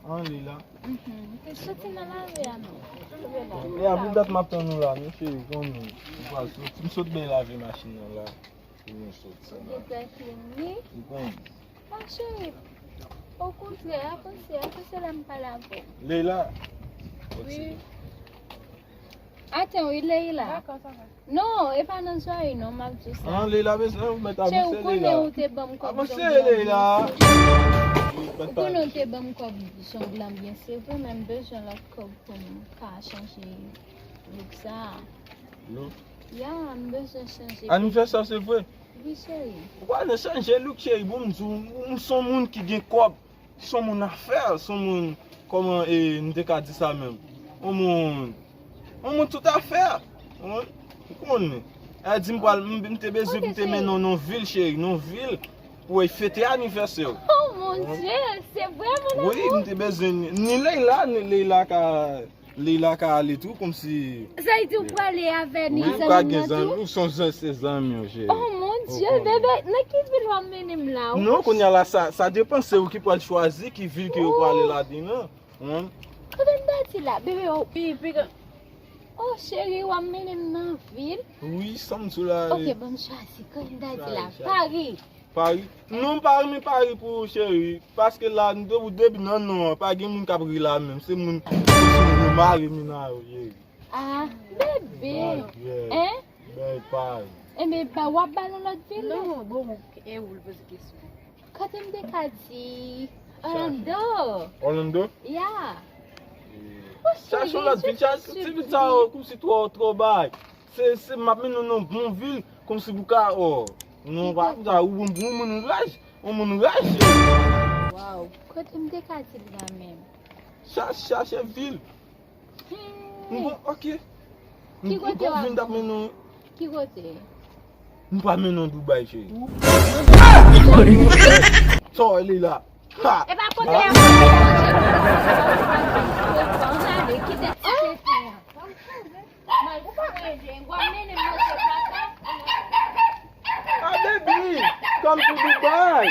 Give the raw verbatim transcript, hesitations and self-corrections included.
An, Leila. Mhm. Te soti nan lari a, non. E a, pou dat m ap tann ou la, non, cheri, ou konnen. Ou pral soti. M sot byen lave machin nan la. Pou nou soti sa la. Ou te trè klin, wi. Ou konnen. Ma cheri, okontrè, avanse, avanse la m pale avè w. Leila. Wi. Atann, wi, Leila. Dakò, sa va. Non, e pa nan zòrèy non, m ap di w sa. An, Leila, bezwen ou mèt avanse, Leila. Cheri, ou konnen ou te ban m kòb. Avanse, Leila. Ou konnen ou te ban m kòb jong lan byen, se vre, men m bezwen lòt kòb pou m ka chanje look sa. Look? Ya, m bezwen chanje. Anivèsè, se vre? Wi, cheri. Ou pa nan chanje look, cheri, bon, m di w, m se yon moun ki gen kòb. Se yon moun afè, se yon moun, kòman, e, m te ka di sa menm? Yon moun, yon moun tout afè. Ou konnen. E di m pral, m, m te bezwen pou m te mennen w nan vil, cheri, nan vil, pou w fete anivèsè w. Oh, mon Dieu, se vre, mon amour? Wi, m te bezwen, ni Leila, ni Leila ka, Leila ka ale tou, kòmsi. Sa vle di ou prale avè ni zanmi m nan tou? Wi, ou ka gen zanmi, ou se yon se zanmi w, cheri. Oh, mon Dieu, bebe, nan ki vil w ap mennen m la? Non, kounye a la, sa, sa depann, se ou ki pral chwazi ki vil ke ou prale ladan an. Kote m ta di la, bebe, o, pi, pi gran. Oh, cheri, w ap mennen m nan vil? Wi, sa m di w la. Ok, ban m chwazi, kote m ta di la, Paris. Paris? Non, m pa renmen Paris pou ou, cheri. Paske la, nou de-, ou depi nan non an, pa gen moun k ap ri la menm. Se moun, se moun yo mare mina yo, cheri. Ah, bebe. Bad girl. Hein? Bèl Paris. Enben, ba, w ap ba l yon lòt vil? Non, bon, e ou l poze kesyon. Kote m te ka di? Orlando. Orlando? Ya. Chache yon lòt vil, chache ti vil sa yo, kòmsi twò, twò bay. Se, se, m ap mennen w nan bon vil, kòmsi pou ka, o. Non, pa konsa, ou, ou, ou moun raj, ou moun raj. Waw, kote m te ka di l la menm? Chache, chache vil. Hmm. M gon, ok. M, ki kote w ap vin? Ki kote? M pa mennen w Dubai, cheri. Sa w li la. Ha! E pa kote a. Kite ti tete a. Mal fè, w ap mennen m manje kaka. Ah, baby, come to Dubai.